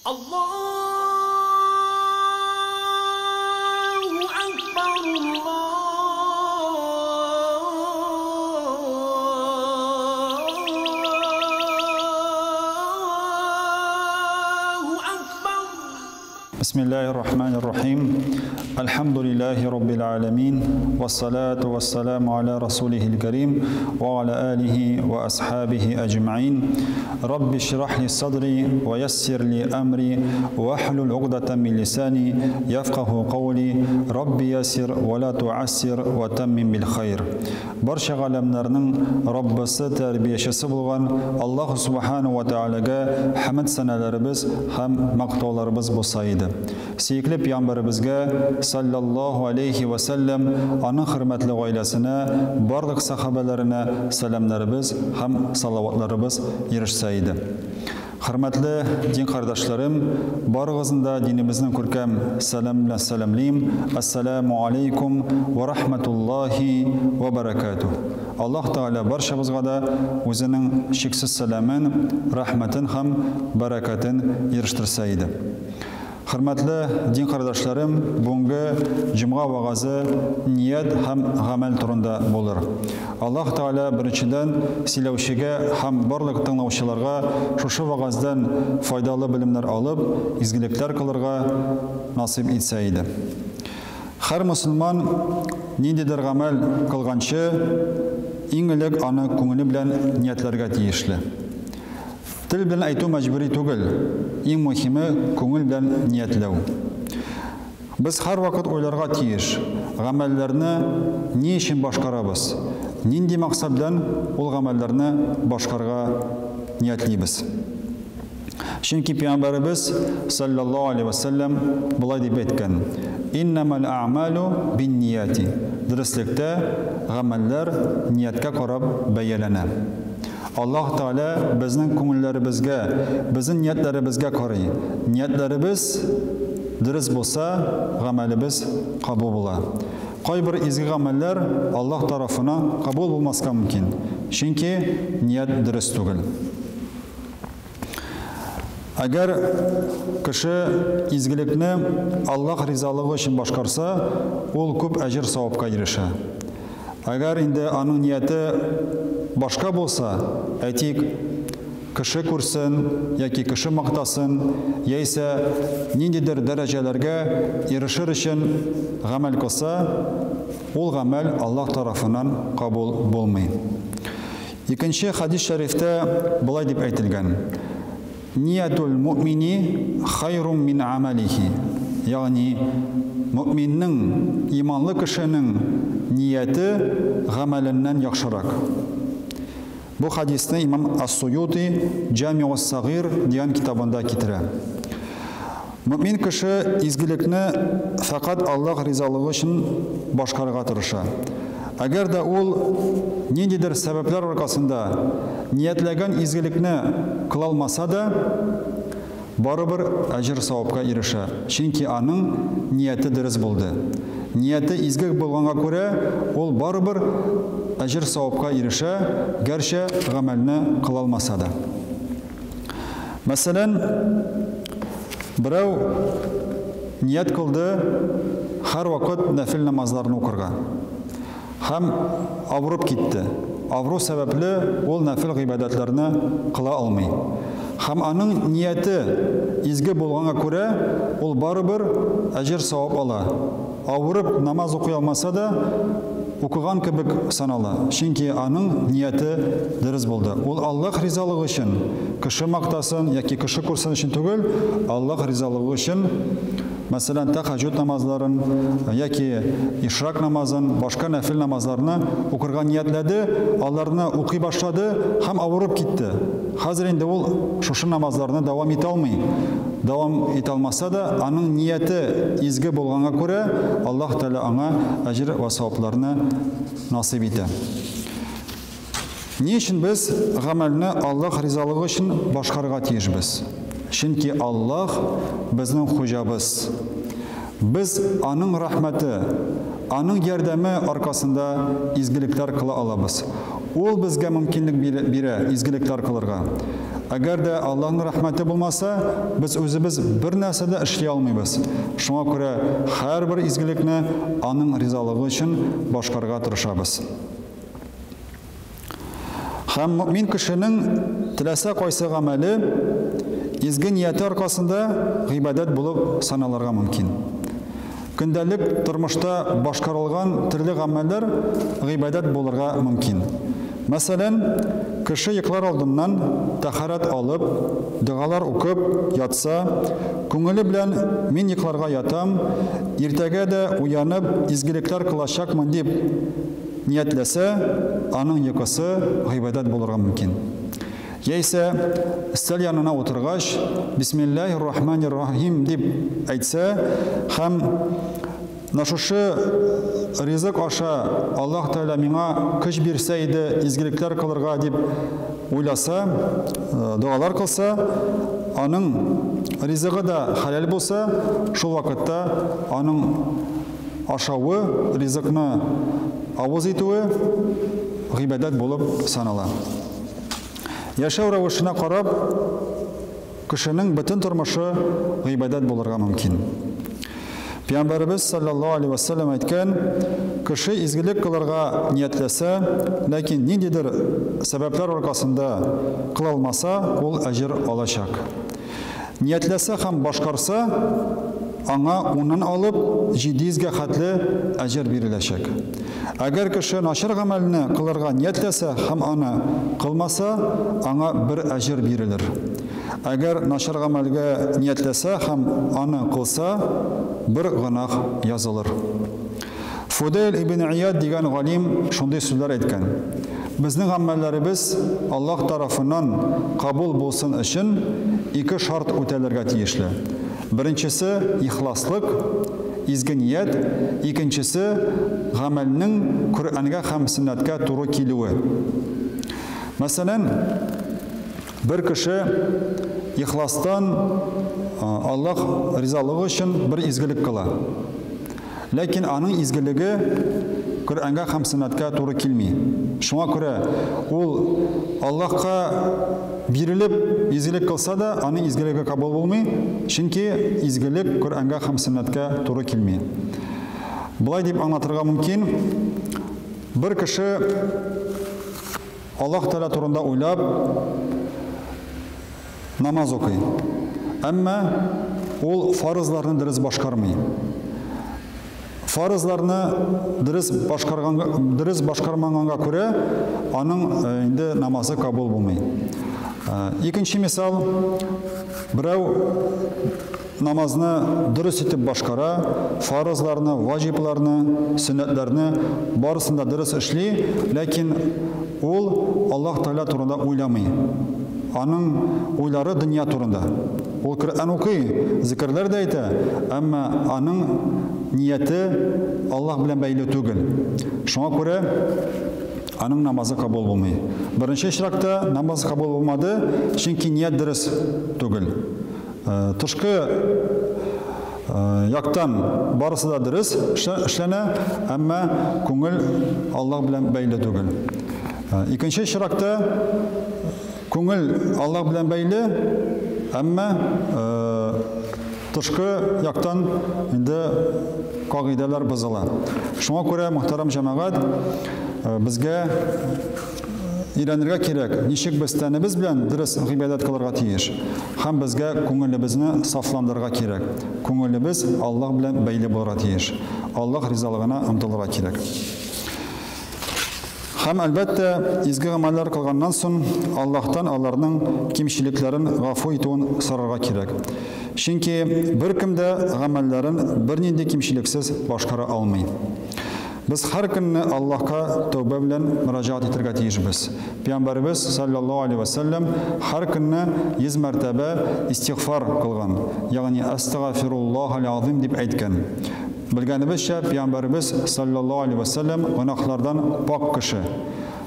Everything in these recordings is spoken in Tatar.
الله أكبر الله أكبر. بسم الله الرحمن الرحيم. الحمد لله رب العالمين، والصلاة والسلام على رسوله الكريم وعلى آله وأصحابه أجمعين. رب اشرح لي صدري ويسر لي أمري واحلل عقدة من لساني يفقه قولي. رب يسر ولا تعسر وتمم بالخير. Барча галәмнәрнең Раббысы, тәрбиячесе булган Аллаһ Субхану ва Таалагә хәмд сәнәләребез һәм мактауларыбыз булса иде. Сөекле пәйгамбәребезгә саллаллаһу алейхи ва сәлләм, аның хөрмәтле гаиләсенә, барлык сахабәләренә сәламнәребез һәм салаватларыбыз ирешсә иде. Хөрмәтле дин кардәшләрем, барыгызны да динебезнең күркәм сәлам белән сәламлим. Ассаламу алейкум ва рахматуллахи ва баракатух. Аллаһ Тааля барчабызга да үзенең чиксез сәламен, рәхмәтен һәм бәрәкәтен ирештерсә иде. Хөрмәтле дин кардәшләрем, бүгенге җомга вагазы ният һәм гамәл турында булыр. Аллаһ Тааля беренчедән сөйләүчегә һәм барлык тыңлаучыларга шушы вагаздан файдалы белемнәр алып, изгелекләр кылырга насыйп итсә иде. Һәр мөселман ниндидер гамәл кылганчы, иң элек аны күңеле белән ниятләргә тиешле. Тел белән әйтү мәҗбүри түгел, иң мөһиме күңел белән ниятләү. Без һәрвакыт уйларга тиеш, гамәлләрне ни өчен башкарабыз, нинди максат белән ул гамәлләрне башкарырга ниятлибез. Чөнки Пәйгамбәребез саллаллаһу алейхи ва сәлләм болай дип әйткән: «Иннамал а'малу биннияти». Дөреслектә гамәлләр нияткә карап бәяләнә. Аллаһ Тааля безнең күңелләребезгә, безнең ниятләребезгә карый. Ниятләребез дөрес булса, гамәлебез кабул була. Кайбер изге гамәлләр Аллаһ тарафына кабул булмаска мөмкин, чөнки ният дөрес түгел. Әгәр кеше изгелекне Аллаһ ризалыгы өчен башкарса, ул күп әҗер савапка ирешә. Әгәр инде аның нияте башка булса, әйтик, кеше күрсен яки кеше мактасын, яисә ниндидер дәрәҗәләргә ирешер өчен гамәл кылса, ул гамәл Аллаһ тарафыннан кабул булмый. Икенче хадис шәрифтә болай дип әйтелгән: Ниятул муъмини хайрум мин амалихи. Ягъни мөминнең, иманлы кешенең нияте гамәленнән яхшырак. Бу хадисны имам Ас-Суюти Джамиу ас-Сагир дигән китабында китерә. Мөмин кеше изгелекне фәкать Аллаһ ризалыгы өчен башкарырга тырыша. Әгәр дә ул ниндидер сәбәпләр аркасында ниятләгән изгелекне кыла алмаса да, барыбер әҗер савапка ирешә, чөнки аның нияте дөрес булды. Нияте изге булганга күрә, ул барыбер әҗер савапка ирешә, гәрчә гамәлне кыла алмаса да. Мәсәлән, берәү ният кылды һәрвакыт нәфил намазларны укырга. Һәм авырып китте. Авыру сәбәпле ул нәфил гыйбадәтләрне кыла алмый. Һәм аның нияте изге булганга күрә, ул барыбер әҗер савап ала. Авырып намаз укый алмаса да, укыган кебек санала. Чөнки аның нияте дөрес булды. Ул Аллаһ ризалыгы өчен, кеше мактасын яки кеше күрсен өчен түгел, Аллаһ ризалыгы өчен, мәсәлән, тәһәҗҗүд намазларын яки ишрак намазын, башка нәфил намазларны укырга ниятләде, аларны укый башлады һәм авырып китте. Хәзер инде ул шушы намазларны дәвам итә алмый. Дәвам итә алмаса да, аның нияте изге булганга күрә, Аллаһ Тәгалә аңа әҗер ва савапларны насыйп итә. Ни өчен без гамәлне Аллаһ ризалыгы өчен башкарырга тиешбез? Чөнки Аллаһ безнең хуҗабыз. Без аның рәхмәте, аның ярдәме аркасында изгелекләр кыла алабыз. Ул безгә мөмкинлек бирә изгелекләр кылырга. Әгәр дә Аллаһның рәхмәте булмаса, без үзебез бер нәрсә дә эшли алмыйбыз. Шуңа күрә һәрбер изгелекне аның ризалыгы өчен башкарырга тырышабыз. Һәм мөэмин кешенең теләсә кайсы гамәле изге нияте аркасында гыйбадәт булып саналырга мөмкин. Көндәлек тормышта башкарылган төрле гамәлләр гыйбадәт булырга мөмкин. Мәсәлән, кеше йоклар алдыннан тәһарәт алып, догалар укып ятса, күңеле белән мин йокларга ятам, иртәгә дә уянып изгелекләр кылачакмын дип ниятләсә, аның йокысы гыйбадәт булырга мөмкин. Яисә өстәл янына утыргач, Бисмиллаһир-рахманир-рахим дип әйтсә һәм менә шушы ризык аша Аллаһ Тәгалә миңа көч бирсә иде изгелекләр кылырга дип уйласа, догалар кылса, аның ризыгы да хәләл булса, шул вакытта аның ашавы, ризыкны авыз итүе гыйбадәт булып санала. Яшәү рәвешенә карап, кешенең бөтен тормышы гыйбадәт булырга мөмкин. Пәйгамбәребез саллаллаһу алейһи ва сәлләм әйткән, кеше изгелек кылырга ниятләсә, ләкин ниндидер сәбәпләр аркасында кыла алмаса, ул әҗер алачак. Ниятләсә һәм башкарса, аңа уннан алып 700 гә хәтле әҗер биреләчәк. Әгәр кеше начар гамәлне кылырга ниятләсә һәм аны кылмаса, аңа бер әҗер бирелер. Әгәр начар гамәлгә ниятләсә һәм аны кылса, бер гөнаһ язылыр. Фудейл ибн Ияд дигән галим шундый сүзләр әйткән. Безнең гамәлләребез Аллаһ тарафыннан кабул булсын өчен ике шарт үтәлергә тиешле. Беренчесе ихласлык, изге ният, икенчесе гамәлнең Коръәнгә һәм сөннәткә туры килүе. Мәсәлән, бер кеше ихластан Аллаһ ризалыгы өчен бер изгелек кыла. Ләкин аның изгелеге Коръәнгә һәм сөннәткә туры килми. Шуңа күрә ул Аллаһка бирелеп изгелек кылса да, аның изгелеге кабул булмый, чөнки изгелек Коръәнгә һәм сөннәткә туры килми. Болай дип аңлатырга мөмкин, бер кеше Аллаһ Тәгалә турында уйлап намаз укый. Әмма ул фарызларны дөрес башкармый. Фарызларны дөрес башкарганга, дөрес башкармаганга күрә, аның инде намазы кабул булмый. Икенче мисал, берәү намазны дөрес итеп башкара, фарызларны, ваҗибларны, сөннәтләрне барысын да дөрес эшли, ләкин ул Аллаһ Тәгалә турында уйламый. Аның уйлары дөнья турында. Ул Коръән укый, зикерләр дә әйтә, әмма аның нияте Аллаһ белән бәйле түгел. Шуңа күрә аның намазы кабул булмый. Беренче очракта намаз кабул булмады, чөнки ният дөрес түгел. Тышкы яктан барысы да дөрес эшләнә, әмма күңел Аллаһ белән бәйле түгел. Икенче очракта күңел Аллаһ белән бәйле, әмма тышкы яктан инде кагыйдәләр бозыла. Шуңа күрә, мөхтәрәм җәмәгать, безгә өйрәнергә кирәк, ничек без тәнебез белән дөрес гыйбадәт кылырга тиеш. Һәм безгә күңелебезне сафландырырга кирәк. Күңелебез Аллаһ белән бәйле булырга тиеш. Аллаһ ризалыгына омтылырга кирәк. Һәм, әлбәттә, изге гамәлләр кылганнан соң Аллаһтан аларның кимчелекләрен гафу итүен сорарга кирәк. Чөнки беркем дә гамәлләрен бернинди кимчелексез башкара алмый. Без һәр көнне Аллаһка тәүбә белән мөрәҗәгать итәргә тиешбез. Пәйгамбәребез саллаллаһу алейһи ва сәлләм һәр көнне 100 мәртәбә истигъфар кылган, ягъни әстәгафируллаһал азим дип әйткән. Белгәнебезчә, Пәйгамбәребез саллаллаһу алейһи ва сәлләм гөнаһлардан пак кеше.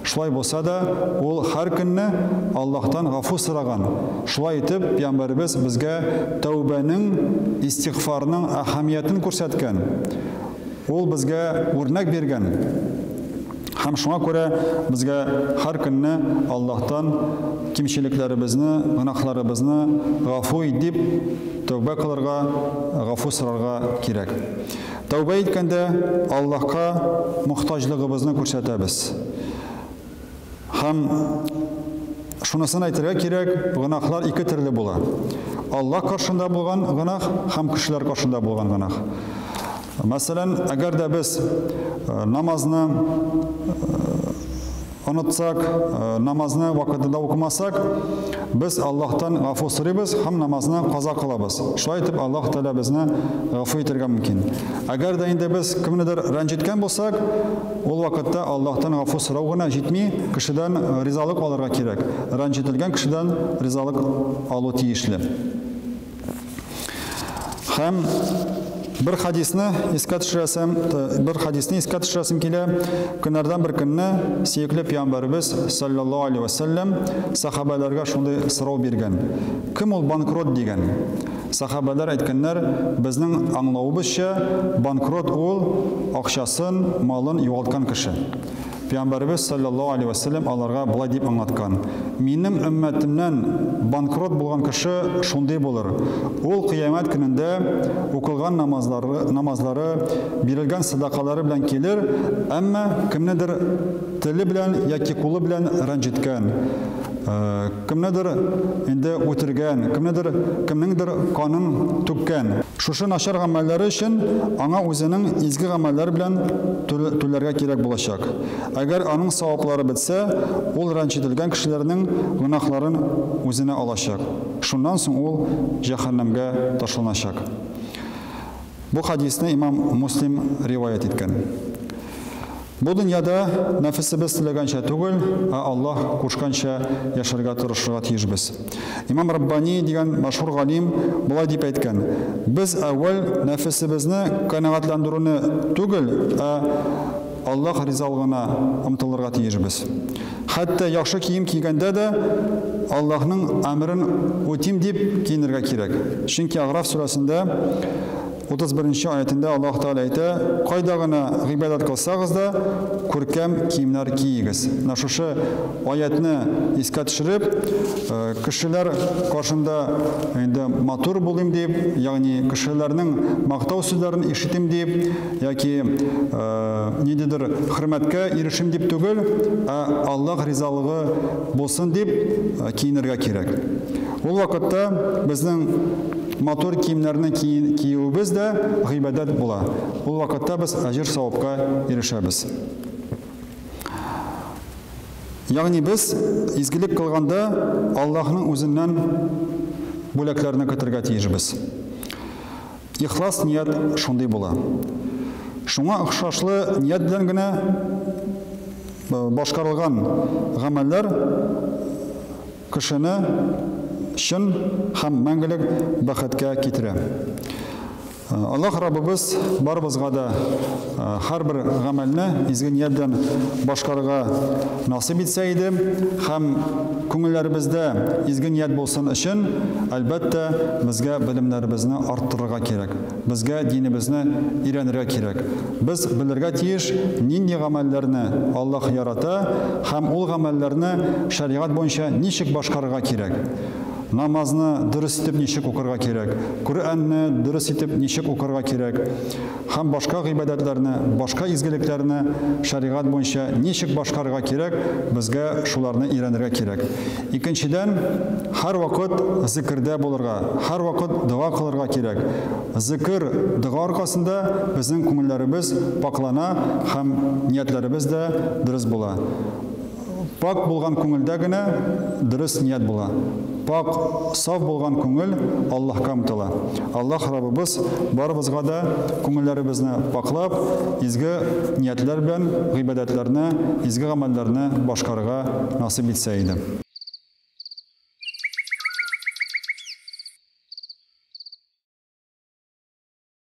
Шулай булса да, ул һәр көнне Аллаһтан гафу сораган. Шулай итеп, Пәйгамбәребез безгә тәүбәнең, истигъфарның әһәмиятен күрсәткән. Ул безгә үрнәк биргән. Һәм шуңа күрә безгә һәр көнне Аллаһтан кимчелекләребезне, гөнаһларыбызны гафу ит дип тәүбә кылырга, гафу сорарга кирәк. Тәүбә иткәндә Аллаһка мохтаҗлыгыбызны күрсәтәбез. Һәм шунысын әйтергә кирәк, гөнаһлар ике төрле була. Аллаһ каршында булган гөнаһ һәм кешеләр каршында булган гөнаһ. Мәсәлән, әгәр дә без намазны онытсак, намазны вакытында укымасак, без Аллаһтан гафу сорыйбыз һәм намазны каза кылабыз. Шулай итеп Аллаһ Тәгалә безне гафу итәргә мөмкин. Әгәр дә инде без кемнедер рәнҗеткән булсак, ул вакытта Аллаһтан гафу сорау гына җитми, кешедән ризалык алырга кирәк. Рәнҗетелгән кешедән ризалык алу тиешле. Һәм бер хадисны искә төшерәсем, бер хадисны искә төшерәсем килә. Көннәрдән бер көнне сөекле пәйгамбәребез саллаллаһу алейһи ва сәлләм сахабәләргә шундый сорау биргән. Кем ул банкрот дигән? Сахабәләр әйткәннәр, безнең аңлавыбызча, банкрот ул акчасын, малын югалткан кеше. Пәйгамбәребез салләллаһу алейһи вә сәлләм аларга болай дип аңлаткан, Минем өммәтемнән банкрот булган кеше шундый булыр, ул Кыямәт көнендә укылган намазлары, намазлары, бирелгән сәдакалары белән килер, әмма кемнедер теле белән яки кулы белән рәнҗеткән, кемнедер инде үтергән, кемнедер, кемнеңдер канын түккән. Шушы начар гамәлләре өчен аңа үзенең изге гамәлләре белән түләргә кирәк булачак. Әгәр аның саваплары бетсә, ул рәнҗетелгән кешеләрнең гөнаһларын үзенә алачак. Шуннан соң ул җәһәннәмгә ташланачак. Бу хәдисне имам Муслим риваять иткән. Бу дөньяда нәфесебез теләгәнчә түгел, ә Аллаһ кушканча яшәргә тырышырга тиешбез. Имам Раббани дигән мәшһүр галим болай дип әйткән, Без әүвәл нәфесебезне канәгатьләндерүне түгел, ә Аллаһ ризалыгына омтылырга тиешбез. Хәтта яхшы кием кигәндә дә Аллаһның әмерен үтим дип киенергә кирәк. Чөнки Әгъраф сүрәсендә 31 нче аятендә Аллаһ Тәгалә әйтә, Кайда гына гыйбадәт кылсагыз да, күркәм киемнәр киегез. Менә шушы аятьне искә төшереп, кешеләр каршында инде матур булыйм дип, ягъни кешеләрнең мактау сүзләрен ишетим дип, яки ниндидер хөрмәткә ирешим дип түгел, ә Аллаһ ризалыгы булсын дип киенергә кирәк. Ул вакытта безнең матур киемнәрне киюебез дә гыйбадәт була. Ул вакытта без әҗер-савапка ирешәбез. Ягъни без изгелек кылганда Аллаһның үзеннән бүләкләрне көтергә тиешбез. Ихлас ният шундый була. Шуңа охшашлы ният белән генә башкарылган гамәлләр кешене чын һәм мәңгелек бәхеткә китерә. Аллаһ Раббыбыз барыбызга да һәрбер гамәлне изге ният белән башкарырга насыйп итсә иде һәм күңелләребездә изге ният булсын өчен, әлбәттә, безгә белемнәребезне арттырырга кирәк. Безгә динебезне өйрәнергә кирәк. Без белергә тиеш, нинди гамәлләрне Аллаһ ярата һәм ул гамәлләрне шәригать буенча ничек башкарырга кирәк. Намазны дөрес итеп ничек укырга кирәк, Коръәнне дөрес итеп ничек укырга кирәк һәм башка гыйбадәтләрне, башка изгелекләрне шәригать буенча ничек башкарырга кирәк, безгә шуларны өйрәнергә кирәк. Икенчедән, һәрвакыт зикердә булырга, һәрвакыт дога кылырга кирәк. Зикер, дога аркасында безнең күңелләребез пакълана һәм ниятләребез дә дөрес була. Пакь булган күңелдә генә дөрес ният була. Пакь, саф булган күңел Аллаһка омтыла. Аллаһ Раббыбыз барыбызга да күңелләребезне пакълап, изге ниятләр белән гыйбадәтләрне, изге гамәлләрне башкарырга насыйп итсә иде.